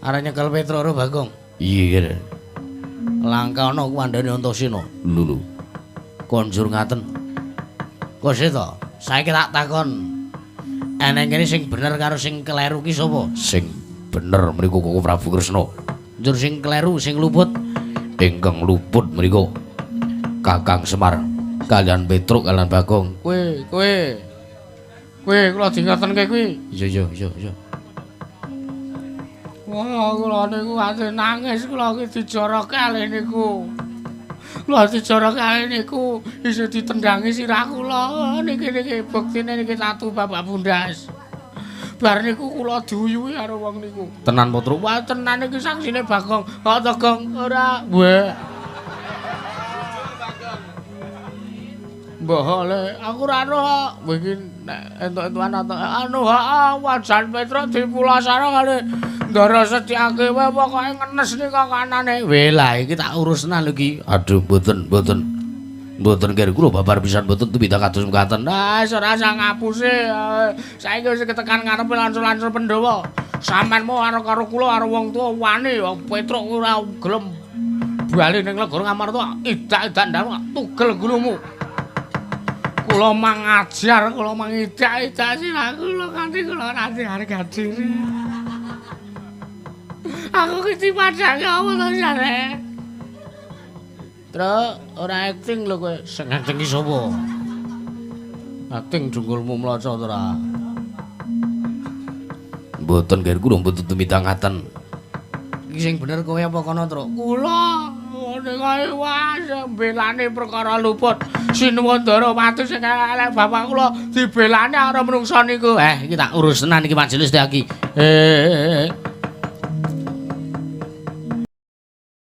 Arep nyekel Petruk karo Bagong. Iya. Langka ana kuwandane Antasena. Lho lho. Konjur ngaten. Kose to, saiki tak takon. Eneng kene sing bener karo sing kleru ki sapa? Sing bener mriku Koko Prabu Kresna. Njur sing kleru sing luput ingkang luput mriku Kakang Semar kalian Petruk kalian Bagong. Kowe, kowe. Kowe kula dingotenke kuwi. Iya iya iya iya. Wah, kula niku ate nangis kula iki dijoroke kalih niku. Kula dijoroke kalih niku isih ditendangi sirah kula. Niki niki buktine niki tatu Bapak Bundas. Bar niku kula diuyuhi karo wong niku. Tenan Petruk? Wah, tenan iki saksine Bagong. Kok to, Gong? Ora. Weh. Mbah le, aku ora roh. Kowe iki nek entuk-entukan atau anu heeh, wajan Petruk dipulasara kali Ndara Setyake wae pokoke ngenes nika kanane. Weh lah iki tak urus tenan lho iki. Aduh mboten mboten. Mboten kere kula babar pisan mboten tumindak kados mekaten. Ah, ora usah ngapuse. Saiki wis ketekan ngarepe langsung-langsung Pandhawa. Sampeyan mau karo karo kula karo wong tuwa wani Petruk ora gelem bali ning negara Ngamarta idak-idak ndang tugel gulumu. Kula mangajar, kula mangidak-idak sirah kula kanthi kula ora harga diri. Aku ki dipadhake apa to jane? Truk, ora acting lho kowe. Sing acting ki sapa? Acting dengkulmu mlocot ora? Mboten ger kula mboten tumindak ngaten. Iki sing bener kowe apa kono, Truk? Kula ngene kae wah mbelani perkara luput. Sinuwun Ndarawati sing elek bapak kula dibelani karo menungsa niku. Iki tak urus tenan iki Majelis Setyaki.